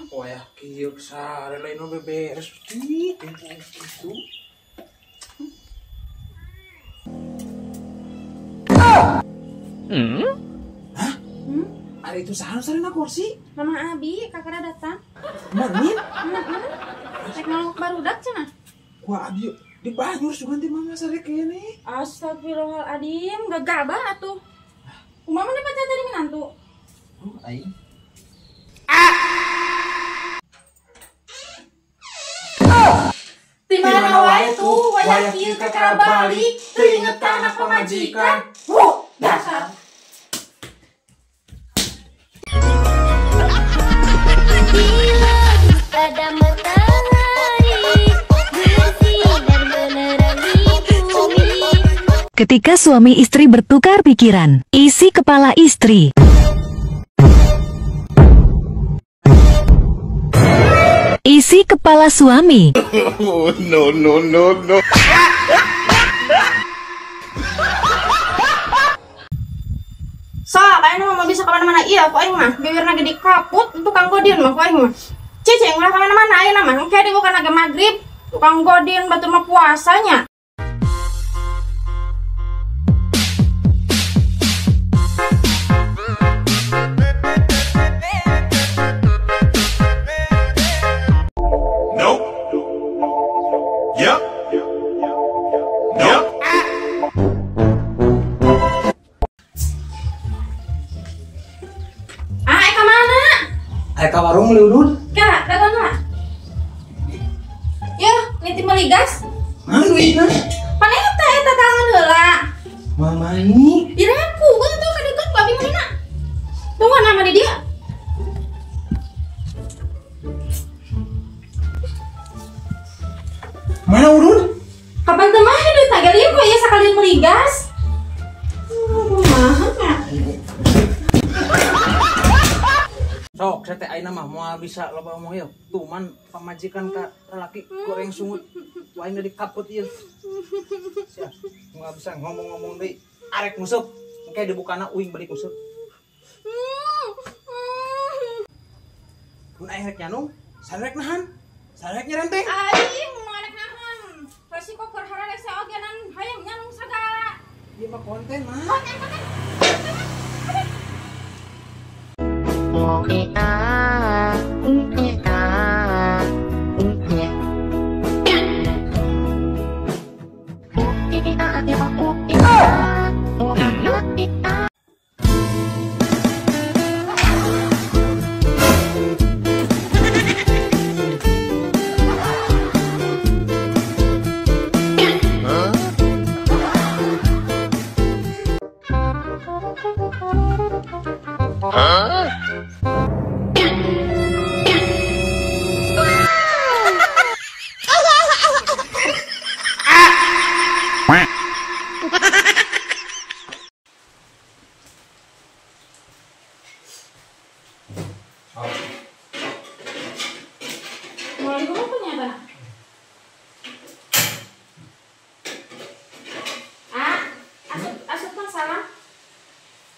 Wah, kieu sare lain nu beberes kitu. Hah? Ada itu saha sarena kursi? Mama Abi, kakara datang. Manin? Rek ngaluk barudak cenah. Wah, Abi di banjur sugan teh mama sare kene. Astagfirullahaladzim, gagabah atuh. Kumaha mana pacar jadi minantu? Oh, aing. Di mana wae tuh wayah kieu kakara balik, teu inget ka anak pamajikan. Wuh, dasar. Pada matahari bersinar menerangi bumi. Ketika suami istri bertukar pikiran, isi kepala istri. Isi kepala suami. Oh, no, no, no, no. Sok, aing mah bisa kemana-mana. Iya, ku aing mah bibirna gede kaput, tukang godin mah ku aing mah. Cicing ulah kemana-mana ayeuna mah. Engke dibuka naga magrib, tukang godin batur mah puasanya. Nope. Yep. Nope. Ah, ka mana? Aya ka warung meuli udud. Kak, dagang lah. Yo, nitip meuli gas. Mana duitna? Pan eta eta tangan heula. Mamai. Diraku, gua tuh kadeukeut ku abi meulina. Tunggu nama di dia. Mana udud? Kapan teu mah duit tagalieun kok ieu sakalian meuli gas. Kumaha nya? Sok, saya teh ayeuna mah moal bisa loba omong ieu. Tuman pamajikan ka lalaki goreng sungut. Ku aing dikaput ieu. Sia, moal bisa ngomong-ngomong deui. Arek nguseup, engke dibukana uing balik nguseup. Mun aing rek nyanung, sarek nahan. Sarek nyerenteng. Aing moal rek nahan. Resiko keur hararese oge nan hayang nyanung sagala. Ieu mah konten mah. Konten, konten.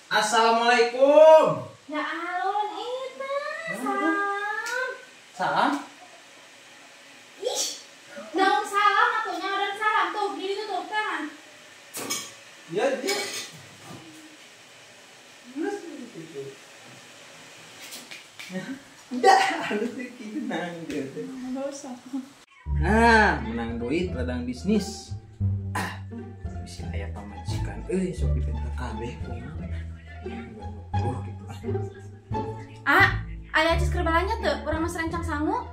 Assalamualaikum. Ya alun eta. Salam. Salam. Ih. Daun salam atuh nya dan salam tuh di ditu tuh tangan. Ya dia. Udah, halus kitu nang gitu. Enggak usah. Nah, menang duit ladang bisnis. Ah, bisa aya pamajikan euy sok dipenta kabeh kumaha. Gitu. Ah, aya cis keur balanja teu? Urang mah rancang sangu.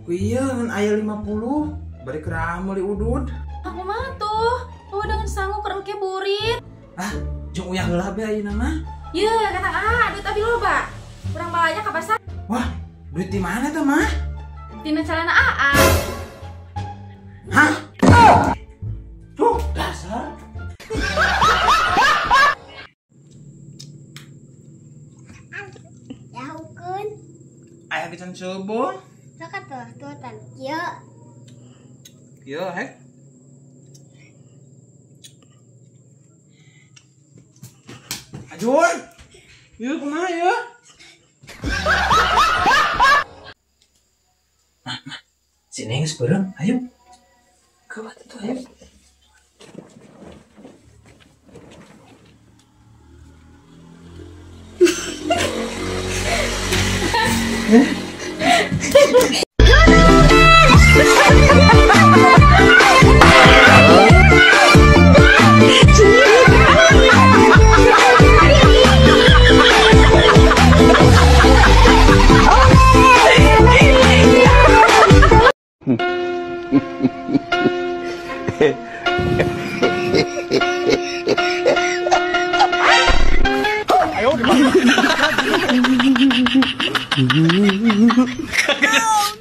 Ku ieu ngan aya 50, bari keur meuli udud. Aku mah tuh, eueuh dengan sangu keur engke burit. Ah, jeung uyah heula be ayeuna mah. Yeuh, kata ah, duit abi loba. Urang balanja ka pasar. Wah, duit di mana teh mah? Tina calana AA. Hah? Tuh, dasar. Yahukeun. Aya geus subuh. Sok atuh tutan. Kieu. Kieu hek. Ajun. Ieu kumaha ieu? Si Neng geus beureum, ayo. Gawat atuh ayo.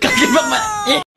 Kaki bapak.